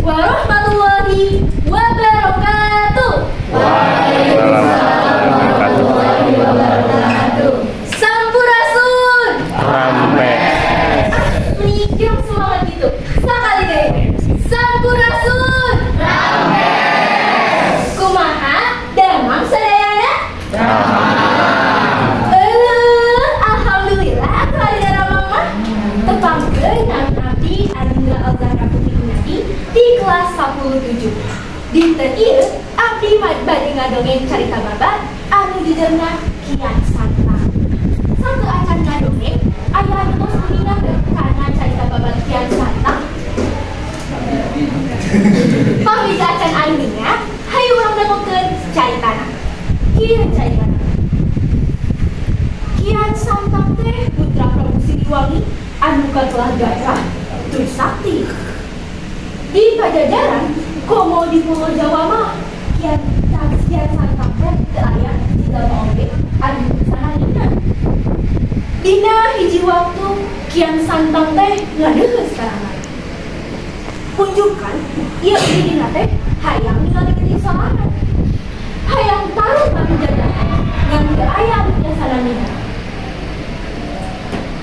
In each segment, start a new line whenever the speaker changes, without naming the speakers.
Warahmatullahi wabarakatuh.
Waalaikumsalam warahmatullahi wabarakatuh.
Sampurasun.
Rampes.
Mikir semangat gitu. Sekali deh. Sampurasun. Rampes. Kumaha damang sadayana? Alhamdulillah aku ada dalam mah. Tepangkeun nami abdi Adinda Alzahra Putri Inati di kelas 17. Dinten ieu abdi bade ngadongeng carita babad anu judulna Kian Santang. Sateuacan ngadongeng, aya anu tos uninga teu kana carita babad Kian Santang? Pami acan anu, hayu urang dangukeun caritana. Kieu caritana. Kian Santang teh putra Prabu Siliwangi anu katelah gagah tur sakti. Di Pajajaran, komo di Pulau Jawa mah, Kian Santang teh teu aya jalma oge anu sanandingan. Dina hiji waktu Kian Santang teh ngadeuheus karangan. Kunjungkan ieu dirina teh hayang ningali geuning sorangan. Hayang tarung ngadu jajahan ngan teu aya anu tiasa nandingan.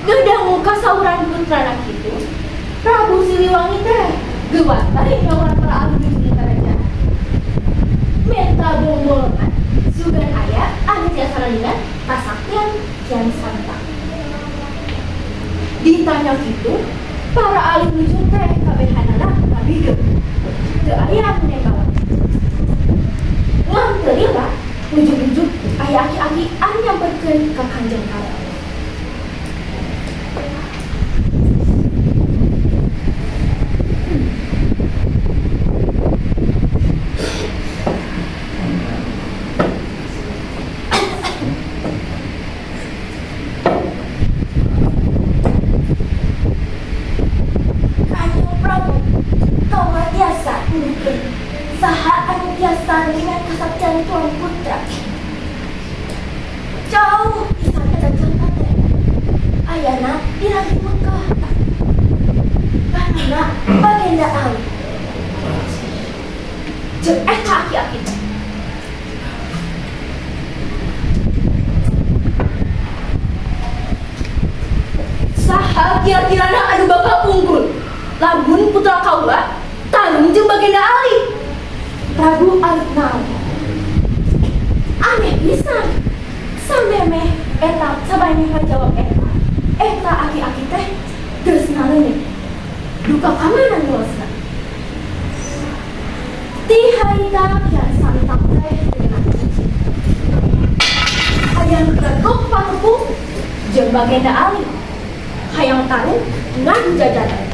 Ngedangu kasauran putrana kitu, Prabu Siliwangi teh geuwat bari nyauran para ahli di kerajaan. Menta bongbolongan sugan aya anu tiasa nandingan kasaktian Kian Santang. Ditanya kitu, para ahli nujum teh kabehanana ngabigep. Teu aya anu nembalan. Ngan teu lila, ujug-ujug aya aki-aki anu nyamperkeun ka Kanjeng Prabu. Kanjeng Prabu, kaula tiasa nuduhkeun saha anu tiasa nandingan kasaktian tuan putra. Jauh pisan eta jalma teh. Ayana di negeri Mekah. Ngarana Bagenda Ali. Jeung eta aki-aki teh. Saha kira-kirana anu bakal unggul lamun putra kaula tarung jeung Bagenda Ali? Prabu alit naon. Aneh pisan. Samemeh eta samemeh ngajawab eta, eta aki-aki teh geus ngaleungit. Duka ka mana nulosna? Ti harita Kian Santang teh dengan cicit. Hayang gregok patepung jeung Bagenda Ali. Hayang tarung ngadu jajaran.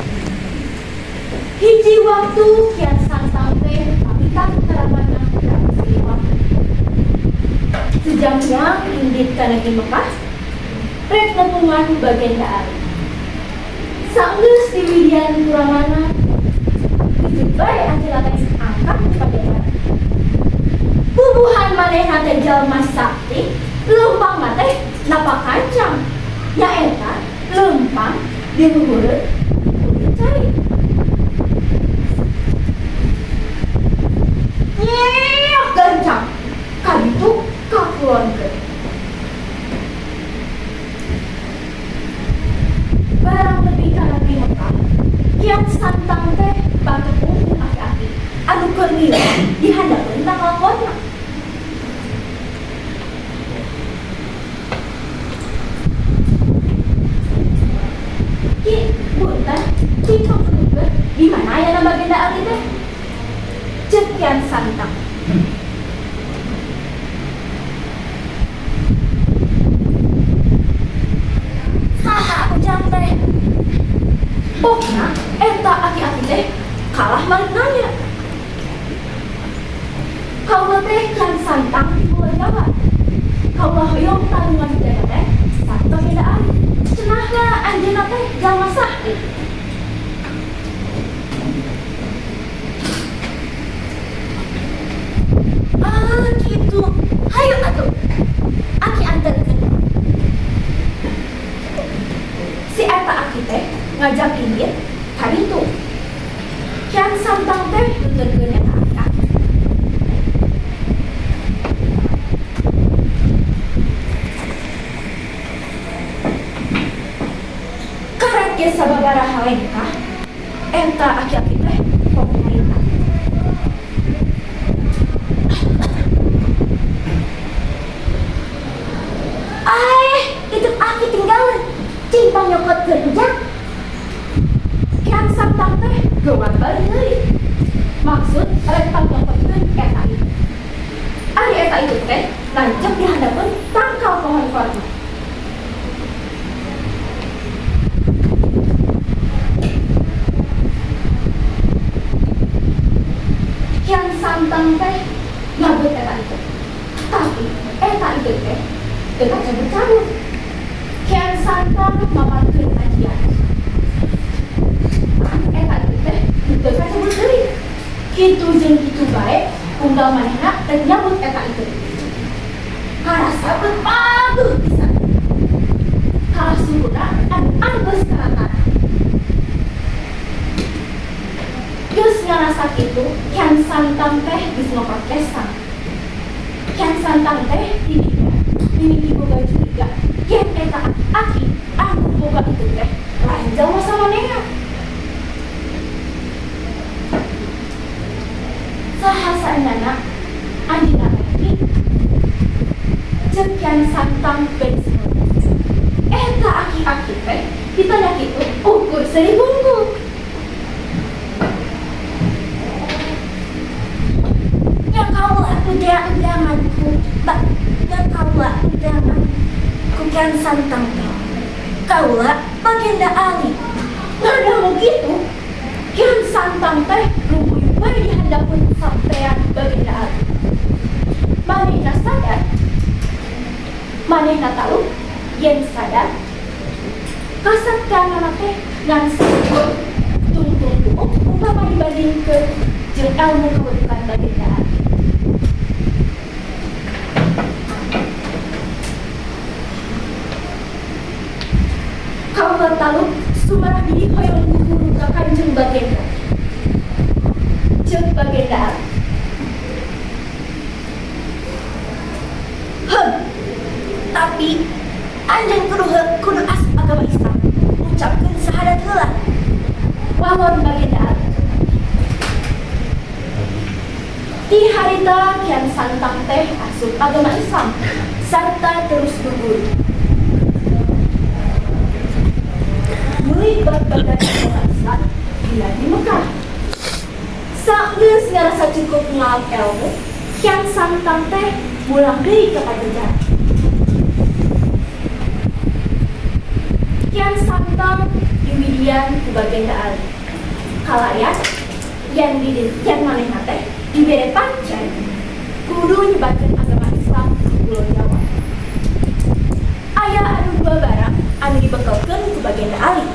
Hiji waktu Kian Santang teh pamitan ka ramana Prabu Siliwangi. Sejamnya indit ka negeri Mekah, rek nepungan Bagenda Ali. Sanggeus diwidian ku ramana, ujug bae anjeunna teh angkat di Pajajaran. Bubuhan manehna teh jalma sakti, leumpangna teh napak kancang. Nyaeta leumpang diluhureun ku cai. Nyeok gancang kaditu kakulonkeun. Barang nepi ka negeri Mekah, Kian Santang teh patepung ku aki-aki anu keur lila di handapeun tangkalkonna. Ki, punten, Ki kapunten, di mana ayana Bagenda Ali teh? Ceuk Kian Santang. Saha ujang teh? Pokna eta aki-aki teh kalah balik nanya. Kaula teh Kian Santang di Pulau Jawa. Kaula hoyong tarungan jaga teh sareng Bagenda Ali. Cenahna anjeunna teh jalma sakti. Ah, gitu. Hayu atuh. Aki anterkeun. Si eta aki teh ngajak indit ka ditu. Kian Santang teh Rek ge sababaraha lengkah, eta aki-aki teh pok nyarita.
Aeh, itu aki tinggalan. Cing pangnyokotkeun, Ujang.
Kian Santang teh geuwat bari deui. Maksud rek pangnyokotkeun eta itu. Ari eta itu teh nancep di handapeun tangkal pohon korma. Kian Santang teh nyabut eta itu. Tapi eta itu teh teu kacabut-cabut. Kian Santang maparkeun ajian. Eta itu teh teu kacabut deui. Kitu jeung kitu bae unggal manehna rek nyabut eta itu. Karasa paguh pisan. Kalah sungguhna anu anggeus kana tanah. Geus ngarasa kitu, Kian Santang teh geus ngokor kesang. Kian Santang teh didinya mimiti boga curiga yen eta aki-aki anu boga itu teh lain jalma samanehna. Saha saenyana anjeunna teh ki? Ceuk Kian Santang bari senyum. Eta aki-aki teh ditanya kitu ukur seuri hungkul.
Nya kaula undangan ku ba, nya kaula undangan ku Kian Santang teh. Kaula Baginda Ali.
Ngadangu kitu, Kian Santang teh rungkuyuk we di handapeun sampean Baginda Ali. Manehna sadar, manehna taluk yen sadar kasaktianana teh ngan saukur tungtung buuk umpama dibandingkeun jeung ilmu kebentukan Baginda Ali. Kaula taluk sumarah diri hoyong guguru ka Kanjeng Bagenda. Ceuk Baginda Ali.
Heum. Tapi anjeun kudu asup agama Islam. Ucapkeun syahadat heula.
Walon Baginda Ali. Di harita Kian Santang teh asup agama Islam sarta terus gugur. Meuli bab-bagan agama Islam bila di Mekah. Sageus ngarasa cukup ngalap ilmu, Kian Santang teh mulang deui ka Pajajaran. Kian Santang diwidian ku Baginda Ali. Kalayan yen di yen manehna teh dibere pancen kudu nyebarkeun agama Islam di Pulau Jawa. Aya anu dua barang anu dibekelkeun ku Baginda Ali.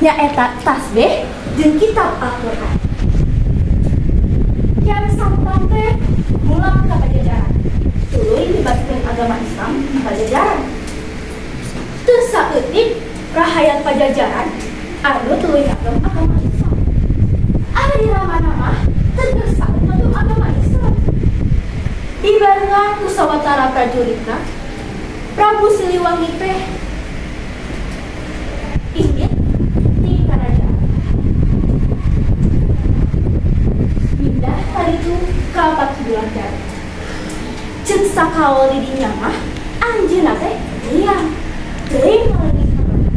Nyaeta tasbih jeung kitab Al-Qur'an. Kian Santang teh mulang ka Pajajaran. Tuluy nyebarkeun agama Islam di Pajajaran. Teu saeutik rahayat Pajajaran anu tuluy ngagem agama Islam. Ari ramana mah teu kersa ngagem agama Islam. Dibarengan ku sawatara prajuritna, Prabu Siliwangi teh indit ti karajaan. Pindah kaditu ka pakidulan darat. Ceuk sakaol di dinya mah anjeunna teh liang teuing ngaleungit ka mana.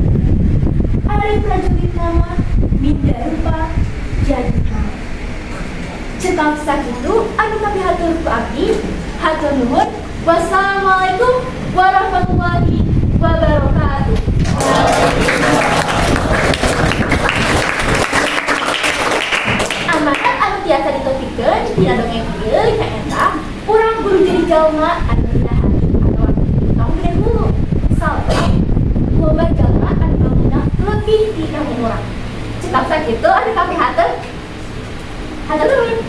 Ari prajuritna mah minda rupa jadi maling. Cekap sakitu anu kapihatur ku abdi, hatur nuhun. Wassalamualaikum warahmatullahi wabarakatuh. Amanat anu tiasa ditepikeun dina dongeng ieu nyaeta urang kudu jadi jalma anu rendah hati atawa tong gede hulu. Sabab loba jalma anu ilmuna leuwih ti ilmu urang. Cekap sakitu anu kapihatur. Hatur nuhun.